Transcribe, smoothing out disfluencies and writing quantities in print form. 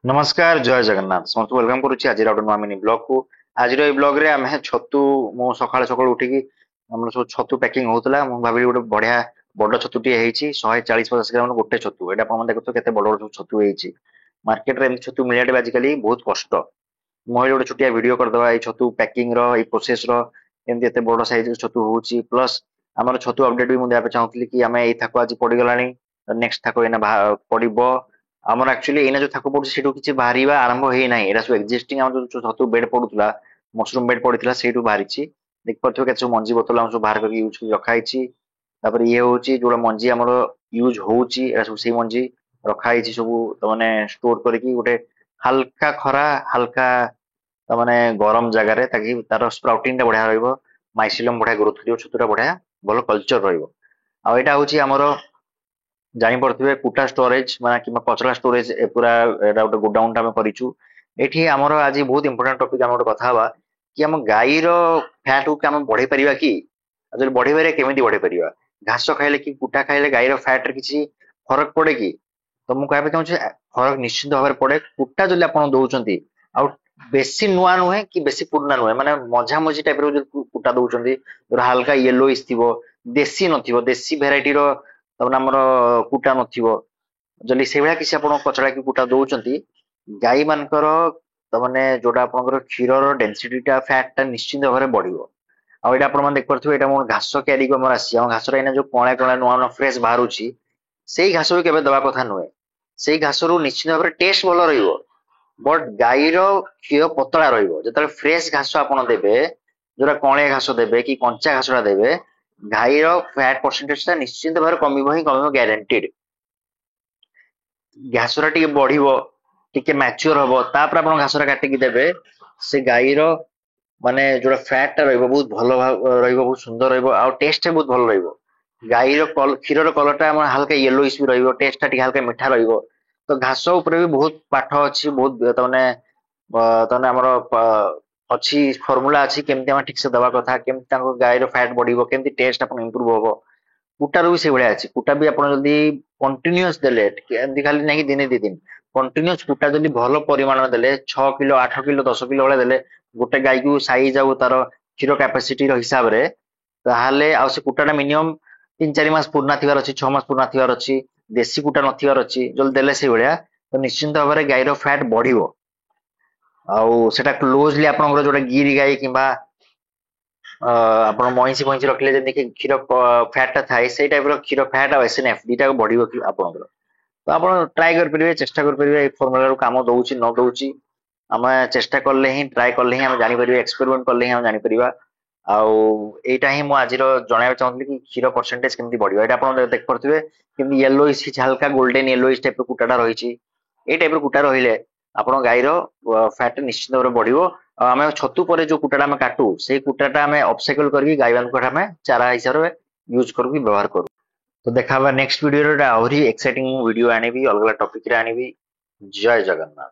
ନମସ୍କାର, ଜୟ ଜଗନ୍ନାଥ। ସମସ୍ତଙ୍କୁ welcome କରୁଛି ଆଜିର ଗୋଟେ ନୂଆ ମିନି ବ୍ଲଗକୁ। ଆଜିର ଏଇ ବ୍ଲଗରେ ଆମେ ଛତୁ, ମୁଁ ସକାଳୁ ସକାଳୁ ଉଠିକି ଆମର ସବୁ ଛତୁ ପ୍ୟାକିଂ ହଉଥିଲା। ମୁଁ ଭାବିଲି ଗୋଟେ ବଢିଆ ବଡ ଛତୁଟିଏ ହେଇଛି, 140-50 ଗ୍ରାମ ଗୋଟେ ଛତୁ। ଏଇଟା ଆପଣମାନେ ଦେଖୁଥିବେ କେତେ ବଡ ବଡ ସବୁ ଛତୁ ହେଇଛି। ମାର୍କେଟରେ ଏମିତି ଛତୁ ମିଳିବାଟା ବି ଆଜିକାଲି ବହୁତ କଷ୍ଟ। ମୁଁ ଭାବିଲି ଗୋଟେ ଛୋଟିଆ ଭିଡିଓ କରିଦେବା ଏଇ ଛତୁ ପ୍ୟାକିଂ ର, ଏଇ ପ୍ରୋସେସ ର, କେମିତି ଏତେ ବଡ ସାଇଜ ଛତୁ ହଉଛି। ପ୍ଲସ୍ ଆମର ଛତୁ ଅପଡେଟ ବି ମୁଁ ଦେବା ପାଇଁ ଚାହୁଁଥିଲି କି ଆମେ ଏଇ ଥାକ ଆଜି ପଡିଗଲାଣି, ନେକ୍ସଟ ଥାକ ଏଇନା ପଡିବ। ଆମର ଆକ୍ଚୁଆଲି ଏଇନା ଯୋଉ ଥାକ ପଡୁଛି ସେଠୁ କିଛି ବାହାରିବା ଆରମ୍ଭ ହେଇନାହିଁ। ଏଇଟା ସବୁ ଏକ୍ଜିଷ୍ଟିଂ ଆମର ଯୋଉ ଛତୁ ବେଡ୍ ପଡୁଥିଲା, ମସରୁମ ବେଡ୍ ପଡିଥିଲା, ସେଇଠୁ ବାହାରିଛି। ଦେଖିପାରୁଥିବେ କେତେ ସବୁ ମଞ୍ଜି ବୋତଲ ଆମେ ସବୁ ବାହାର କରିକି ୟୁଜ କରି ରଖା ହେଇଛି। ତାପରେ ଇଏ ହଉଛି ଯୋଉଟା ମଞ୍ଜି ଆମର ୟୁଜ ହଉଛି, ଏଇଟା ସବୁ ସେଇ ମଞ୍ଜି ରଖା ହେଇଛି ସବୁ, ମାନେ ଷ୍ଟୋର କରିକି ଗୋଟେ ହାଲକା ଖରା, ହାଲକା ମାନେ ଗରମ ଜାଗାରେ, ତାକି ତାର ସ୍ପ୍ରାଉଟିଂ ଟା ବଢିଆ ରହିବ, ମାଇସିଲମ ବଢିଆ ଗ୍ରୋଥ କରିବ, ଛତୁଟା ବଢିଆ ଭଲ କଲଚର ରହିବ। ଆଉ ଏଇଟା ହଉଛି ଆମର ଜାଣିପାରୁଥିବେ କୁଟା ଷ୍ଟୋରେଜ ମାନେ କିମ୍ବା କଚରା ଷ୍ଟୋରେଜ, ପୁରା ଏଇଟା ଗୋଟେ ଗୋଡାଉନ ଟା ଆମେ କରିଛୁ। ଏଠି ଆମର ଆଜି ବହୁତ ଇମ୍ପୋର୍ଟାଣ୍ଟ ଟପିକ ଆମେ ଗୋଟେ କଥା ହବା କି ଆମ ଗାଈର ଫ୍ୟାଟ କୁ ଆମେ ବଢେଇ ପାରିବା କି, ଆଉ ଯଦି ବଢେଇ ପାରିବା କେମିତି ବଢେଇ ପାରିବା? ଘାସ ଖାଇଲେ କି କୁଟା ଖାଇଲେ ଗାଈର ଫ୍ୟାଟ ରେ କିଛି ଫରକ ପଡେ କି? ତ ମୁଁ କହିବା ପାଇଁ ଚାହୁଁଛି ଫରକ ନିଶ୍ଚିତ ଭାବରେ ପଡେ। କୁଟା ଯଦି ଆପଣ ଦଉଛନ୍ତି, ଆଉ ବେଶୀ ନୂଆ ନୁହେଁ କି ବେଶୀ ପୁରୁଣା ନୁହେଁ, ମାନେ ମଝାମଝି ଟାଇପ ର ଯଦି କୁଟା ଦଉଛନ୍ତି, ଯୋଉଟା ହାଲକା ୟେଲୋଇଶ ଥିବ, ଦେଶୀ ନଥିବ, ଦେଶୀ ଭେରାଇଟିର ତାମାନେ ଆମର କୁଟା ନଥିବ, ଯଦି ସେଇଭଳିଆ କିଛି ଆପଣ କଚଡା କି କୁଟା ଦଉଛନ୍ତି, ଗାଈ ମାନଙ୍କର ତାମାନେ ଯୋଉଟା ଆପଣଙ୍କର କ୍ଷୀରର ଡେନ୍ସିଟି ଟା, ଫ୍ୟାଟ ଟା ନିଶ୍ଚିନ୍ତ ଭାବରେ ବଢିବ। ଆଉ ଏଇଟା ଆପଣ ମାନେ ଦେଖିପାରୁଥିବେ, ଏଇଟା ମୋର ଘାସ କ୍ୟାରିକୁ ଆମର ଆସିଛି। ଆମ ଘାସଟା ଏଇନା ଯୋଉ କଅଁଳିଆ କଅଁଳିଆ ନୂଆ ନୂଆ ଫ୍ରେଶ ବାହାରୁଛି, ସେଇ ଘାସ ବି କେବେ ଦବା କଥା ନୁହେଁ। ସେଇ ଘାସରୁ ନିଶ୍ଚିନ୍ତ ଭାବରେ ଟେଷ୍ଟ ଭଲ ରହିବ, ବଟ ଗାଈର କ୍ଷୀର ପତଳା ରହିବ। ଯେତେବେଳେ ଫ୍ରେଶ ଘାସ ଆପଣ ଦେବେ, ଯୋଉଟା କଅଁଳିଆ ଘାସ ଦେବେ କି କଞ୍ଚା ଘାସଟା ଦେବେ, ଗାଈର ଫ୍ୟାଟ ପରସେଣ୍ଟେଜ ଟା ନିଶ୍ଚିନ୍ତ ଭାବରେ କମିବ ହିଁ କମିବ, ଗ୍ୟାରେଣ୍ଟିଡ। ଘାସଟା ଟିକେ ବଢିବ, ଟିକେ ମ୍ୟାଚୁର ହବ, ତାପରେ ଆପଣ ଘାସଟା କାଟିକି ଦେବେ, ସେ ଗାଈର ମାନେ ଯୋଉଟା ଫ୍ୟାଟ ଟା ରହିବ ବହୁତ ଭଲ ରହିବ, ବହୁତ ସୁନ୍ଦର ରହିବ, ଆଉ ଟେଷ୍ଟ ଟା ବହୁତ ଭଲ ରହିବ। ଗାଈର କ୍ଷୀରର କଲର ଟା ଆମର ହାଲକା ୟେଲୋଇଶ ବି ରହିବ, ଟେଷ୍ଟ ଟା ଟିକେ ହାଲକା ମିଠା ରହିବ। ତ ଘାସ ଉପରେ ବି ବହୁତ ପାଠ ଅଛି, ବହୁତ ତାମାନେ ଆମର ଅଛି ଫର୍ମୁଲା ଅଛି କେମିତି ଆମେ ଠିକ ସେ ଦବା କଥା, କେମିତି ତାଙ୍କ ଗାଈର ଫ୍ୟାଟ ବଢିବ, କେମିତି ଟେଷ୍ଟ ଆପଣ ଇମ୍ପ୍ରୁଭ ହବ। କୁଟାରୁ ବି ସେଇଭଳିଆ ଅଛି। କୁଟା ବି ଆପଣ ଯଦି କଣ୍ଟିନ୍ୟୁଅସ ଦେଲେ, ଟିକେ ଏମିତି ଖାଲି ନାଇଁ ଦିନେ ଦି ଦିନ, କଣ୍ଟିନ୍ୟୁଅସ କୁଟା ଯଦି ଭଲ ପରିମାଣରେ ଦେଲେ, 6 କିଲୋ, 8 କିଲୋ, 10 କିଲୋ ଭଳିଆ ଦେଲେ ଗୋଟେ ଗାଈକୁ ସାଇଜ ଆଉ ତାର କ୍ଷୀର କାପାସିଟିର ହିସାବରେ, ତାହେଲେ ଆଉ ସେ କୁଟାଟା ମିନିମମ୍ 3-4 ମାସ ପୁରୁଣା ଥିବାର ଅଛି, 6 ମାସ ପୁରୁଣା ଥିବାର ଅଛି, ଦେଶୀ କୁଟା ନଥିବାର ଅଛି। ଯଦି ଦେଲେ ସେଇଭଳିଆ ତ ନିଶ୍ଚିନ୍ତ ଭାବରେ ଗାଈର ଫ୍ୟାଟ ବଢିବ। ଆଉ ସେଟା କ୍ଲୋଜଲି ଆପଣଙ୍କର ଯୋଉଟା ଗିରି ଗାଈ କିମ୍ବା ଆପଣ ମଇଁଷି ଫଇଁଷି ରଖିଲେ ଯେମିତି କ୍ଷୀର ଫ୍ୟାଟ ଟା ଥାଏ, ସେଇ ଟାଇପ ର କ୍ଷୀର ଫ୍ୟାଟ ଆଉ ଏସ୍ ଏନ୍ ଏଫ ଦିଟା ବଢିବ ଆପଣଙ୍କର। ତ ଆପଣ ଟ୍ରାଏ କରିପାରିବେ, ଚେଷ୍ଟା କରିପାରିବେ, ଏଇ ଫର୍ମୁଲାରୁ କାମ ଦଉଛି ନ ଦଉଛି। ଆମେ ଚେଷ୍ଟା କଲେ ହିଁ, ଟ୍ରାଏ କଲେ ହିଁ ଆମେ ଜାଣିପାରିବା, ଏକ୍ସପେରିମେଣ୍ଟ କଲେ ହିଁ ଆମେ ଜାଣିପାରିବା। ଆଉ ଏଇଟା ହିଁ ମୁଁ ଆଜିର ଜଣାଇବାକୁ ଚାହୁଁଥିଲି କି କ୍ଷୀର ପରସେଣ୍ଟେଜ କେମିତି ବଢିବ। ଏଇଟା ଆପଣ ଦେଖିପାରୁଥିବେ କେମିତି ୟେଲୋଇଶ, ହାଲକା ଗୋଲ୍ଡେନ ୟେଲୋଇଶ ଟାଇପ ର କୁଟାଟା ରହିଛି। ଏଇ ଟାଇପ ର କୁଟା ରହିଲେ ଆପଣ ଗାଈର ଫ୍ୟାଟ ନିଶ୍ଚିତ ଭାବରେ ବଢିବ। ଆଉ ଆମେ ଛତୁ ପରେ ଯୋଉ କୁଟାଟା ଆମେ କାଟୁ, ସେଇ କୁଟାଟା ଆମେ ଅପସାଇକଲ କରିକି ଗାଈ ମାନଙ୍କୁ ଆମେ ଚାରା ହିସାବରେ ୟୁଜ କରିକି ବ୍ୟବହାର କରୁ। ତ ଦେଖା ହବା ନେକ୍ସଟ ଭିଡିଓରେ, ଆହୁରି ଏକ୍ସାଇଟିଂ ଭିଡିଓ ଆଣିବି, ଅଲଗା ଟପିକରେ ଆଣିବି। ଜୟ ଜଗନ୍ନାଥ।